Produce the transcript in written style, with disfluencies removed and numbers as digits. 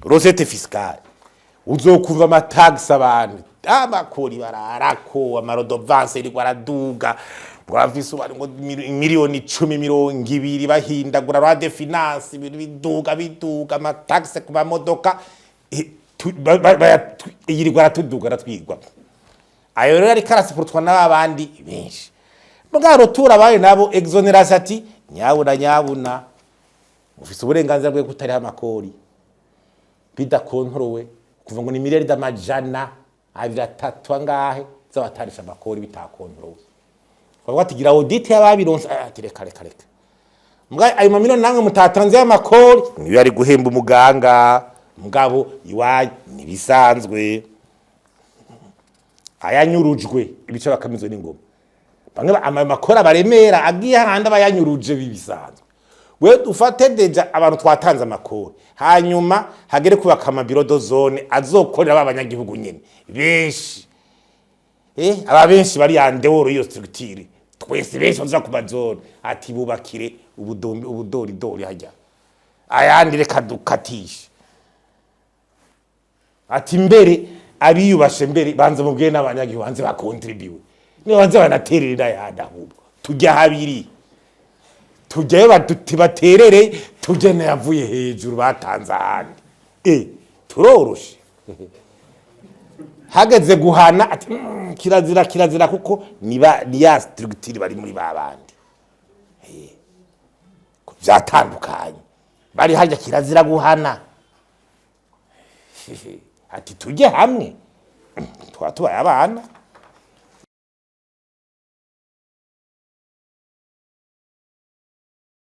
Recette fiscale, uzokumva ama taxes, abantu amakori bararako, ama redevances iriko araduga, ngo bafise ubu ngo miliyoni 10, 20 bahindagura loi de finance, ibintu biduga biduga, ama taxes ku mamodoka, yirirwa aratuduga, aratwigwa. Ayo rero ariko arasupportwa n'abandi benshi. Mugabo rutura abaye nabo exonération, ati nyabuna nyabuna, ufise uburenganzira bwo kutariha amakori bidakontorowe, kuva ngo ni miliyaridi 200, 3 angahe z'abatarisha amakori bitakontorowe. Bavuga ati gira audit y'ababironse. Ati reka reka reka, mbwa ayo mamiliyoni namwe mutatanze y'amakori niyo ari guhemba umuganga. Mugabo iwanyu nibisanzwe, ayanyurujwe ibice bakamizwe n'ingoma. Bamwe amakora baremera agiye ahandi abayanyuruje bibisanzwe. We ufate déjà abantu twatanze amakori, hanyuma hagere kubaka ama bureaux de zone azokorera ba banyagihugu nyene benshi, aba benshi bari en dehors iyo structure, twese benshi baza ku mazone, ati bubakire ubudombi ubudoridori hajya, ayandi reka dukatishe. Ati mbere abiyubashe, mbere banze mubwiye n'abanyagihugu banze bakontribuwe, niba banze banaterera ayandi, ahubwo tujya habiri, tujyayo baterere, tujye n'ayavuye hejuru batanze ahandi. Turoroshe. Hageze guhana ati kirazira kirazira, kuko niba ni ya structure bari muri ba bandi. Vyatandukanye bari harya, kirazira guhana. Ati tujye hamwe, twaba tubaye abana.